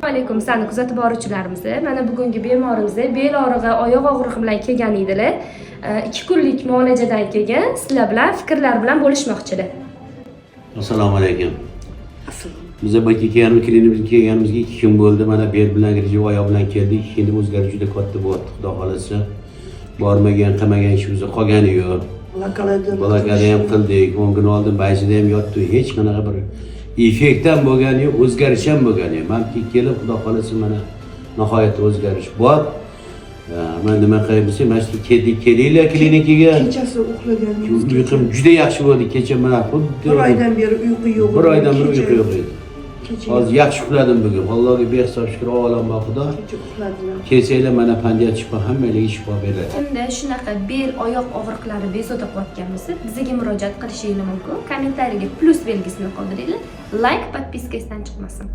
Assalomu alaykum, sani kuzatib boruvchilarimiz. Mana bugungi bemorimiz bel og'rig'i, oyoq og'rig'i bilan kelgan edilar. 2 kunlik muolajadan keyin sizlar bilan fikrlar bilan bo'lishmoqchilar. Assalomu alaykum. Biza bu yerga kelganimiz, klinikimizga kelganimizga 2 kun bo'ldi. Mana bel bilan, грыжа, oyoq bilan keldik. 2 kunda o'zgarish juda katta bo'lyapti, xudo xohlasa. Bormagan, qilmagan ishimiz qolgani yo'q. Blokada. Blokada ham qildik, 10 kun oldin больница da ham yotdik. Hech qanaqa bir effekt ham bo'lgani yo'q, o'zgarish ham bo'lgani yo'q. Mana bu kelib, xudo xohlasa, mana nihoyatda o'zgarish bor. Mana nima qilyapmiz, mana shu keldik, kelinglar klinikaga. Kechasi uxlaganimiz. Uyqum juda yaxshi bo'ldi kecha, mana xuddi Bir oydan beri uyqu yo'q. Bir oydan beri uyqu yo'q edi. Kecha Hozir yaxshi uxladim bugun. Allohga behisob shukr, avvalambor Xudo. Kecha uxladilar. Kelsanglar, mana pandiyat shifo hammalarga shifo beradi. Kimda shunaqa bel, oyoq og'riqlari bezovta qilayotgan bo'lsa, bizga murojaat qilishinglar mumkin. Kommentariyaga plyus belgisini qoldiringlar. Layk, подписка esdan chiqmasin.